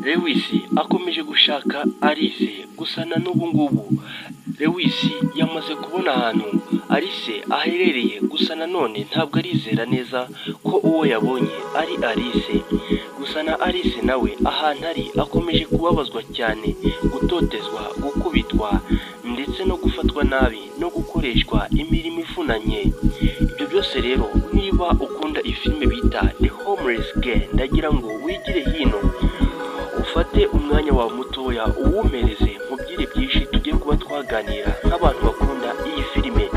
Lewis akomeje gushaka Alice, gusa na n'ubu ngubu Lewis yamaze kubona ahantu Alice aherereye, gusa nanone ntabwo arizera neza ko uwo yabonye ari Alice. Gusa na Alice nawe ahantu ari akomeje kubabazwa cyane, gutotezwa, gukubitwa ndetse no gufatwa nabi no gukoreshwa imirimo ivunanye. Ibyo byose rero, niba ukunda iyi filime bita The Homeless Girl, ndagira ngo wigire hino ufate umwanya wawe mutoya uwumereze, nkubwire byinshi tugiye kuba twaganira nk'abantu bakunda iyi filime.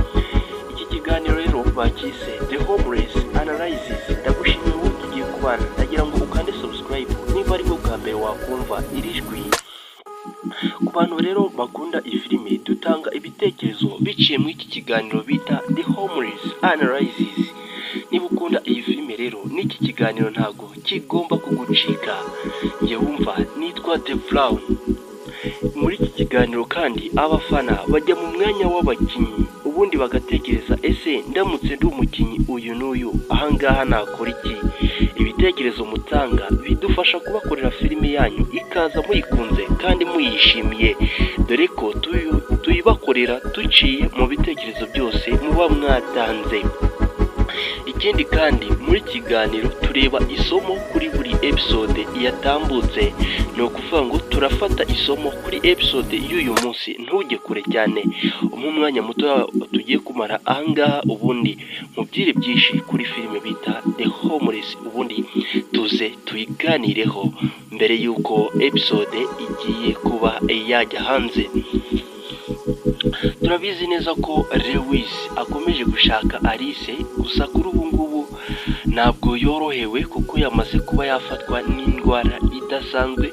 Iki kiganiro rero bakise The Homeless Analysis. Ndagushimiye wowe tugiye kubana. Ndagira ngo ukande subscribe niba aribwo bwa mbere wakumva iri jwi. Ku bantu rero bakunda iyi filime, dutanga ibitekerezo biciye muri iki kiganiro bita The Homeless Analysis. Niba ukunda iyi filime rero, n'iki kiganiro ntabwo kigomba kugucika. Njye wumva nitwa The Brown. Muri iki kiganiro kandi abafana bajya mu mwanya w'abakinnyi, ubundi bagatekereza: ese ndamutse ndi umukinnyi uyu n'uyu ahangaha nakora iki? Ibitekerezo mutanga bidufasha kubakorera filime yanyu ikaza muyikunze kandi muyishimiye, dore ko tuyibakorera duciye mu bitekerezo byose muba mwatanze. Ikindi kandi, muri kiganiro tureba isomo kuri buri episode yatambutse. Ni ukuvuga ngo turafata isomo kuri episode y'uyu munsi. Ntujye kure cyane, umpe umwanya muto tugiye kumara ahangaha, ubundi nkubwire byinshi kuri filime bita The Homeless, ubundi tuze tuyiganireho mbere y'uko episode igiye kuba yajya hanze. Turabizi neza ko Lewis akomeje gushaka Alice, gusa kuri ubu ngubu ntabwo yorohewe kuko yamaze kuba yafatwa n'indwara idasanzwe,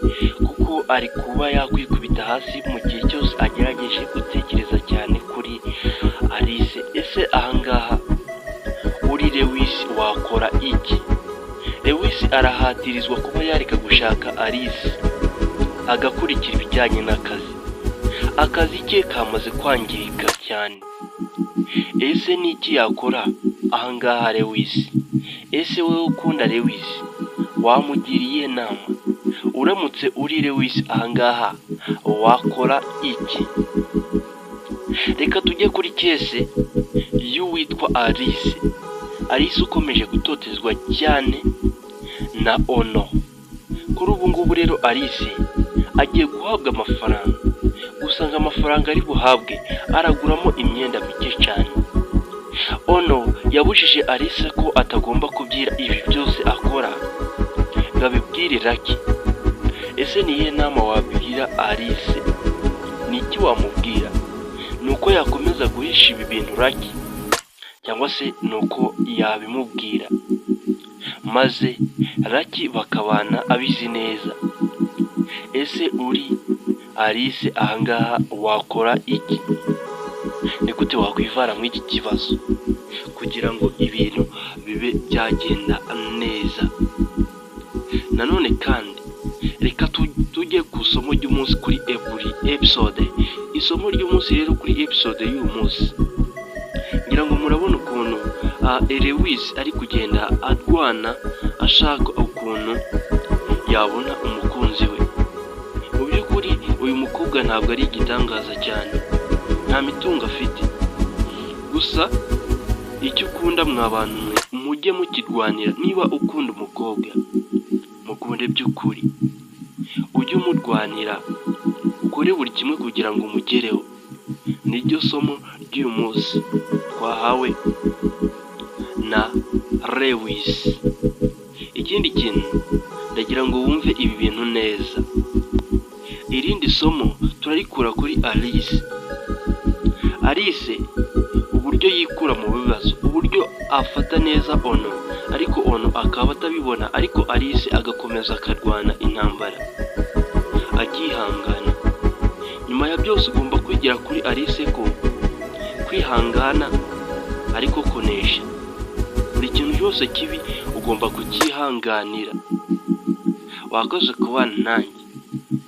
kuko ari kuba yakwikubita hasi mu gihe cyose agerageje gutekereza cyane kuri Alice. Ese ahangaha uri Lewis wakora iki? Lewis arahatirizwa kuba yareka gushaka Alice agakurikira ibijyanye n'akazi. Akazi ke kamaze kwangirika cyane. Ese ni iki yakora ahangaha Lewis? Ese wowe ukunda Lewis wamugiriye inama? Uramutse uri Lewis ahangaha wakora iki? Reka tujye kuri case y'uwitwa Alice. Alice ukomeje gutotezwa cyane na Ono. Kuri ubu ngubu rero Alice agiye guhabwa amafaranga, gusa ngo amafaranga ari buhabwe araguramo imyenda mike cyane. Ono yabujije Alice ko atagomba kubwira ibi byose akora ngo abibwire Lucky. Ese ni iyihe nama wabwira Alice? Ni iki wamubwira? Ni uko yakomeza guhisha ibi bintu Lucky, cyangwa se ni uko yabimubwira maze Lucky bakabana abizi neza? Ese uri Alice ahangaha wakora iki? Ni gute wakwivana muri iki kibazo kugira ngo ibintu bibe byagenda neza? Nanone kandi reka tujye ku isomo ry'umunsi kuri buri episode. Isomo ry'umunsi rero kuri episode y'uyu munsi, ngira ngo murabona ukuntu Lewis ari kugenda arwana ashaka ukuntu yabona umukunzi we. Mu by'ukuri uyu mukobwa ntabwo ari igitangaza cyane, nta mitungo afite, gusa icyo ukunda mwa bantu mwe mujye mukirwanira. Niba ukunda umukobwa, mukunde by'ukuri, ujye umurwanira, ukore buri kimwe kugira ngo umugereho. Niryo somo ry'uyu munsi twahawe na Lewis. Ikindi kintu, ndagira ngo wumve ibi bintu neza. Irindi somo turarikura kuri Alice. Alice uburyo yikura mu bibazo, uburyo afata neza Ono, ariko Ono akaba atabibona, ariko Alice agakomeza akarwana intambara akihangana. Nyuma ya byose ugomba kwigira kuri Alice ko kwihangana ariko kunesha. Buri kintu cyose kibi ugomba kucyihanganira. Wakoze kubana nanjye,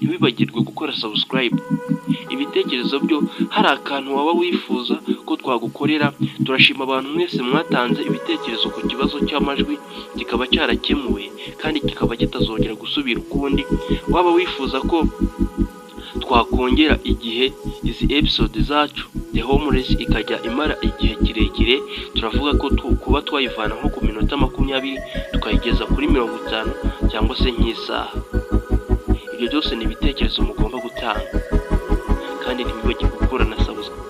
ntiwibagirwe gukora subscribe. Ibitekerezo byo hari akantu waba wifuza ko twagukorera. Turashima abantu mwese mwatanze ibitekerezo ku kibazo cy'amajwi, kikaba cyarakemuwe. kandi kikaba kitazongera gusubira ukundi. Waba wifuza ko twakongera igihe izi episode zacu, The Homeless ikajya imara igihe kirekire, turavuga ko kuba twayivana nko ku minota 20 tukayigeza kuri 50 cyangwa se nk'isaha. Ibyo byose ni ibitekerezo mugomba gutanga, kandi ntimwibagirwe gukora na subscribe.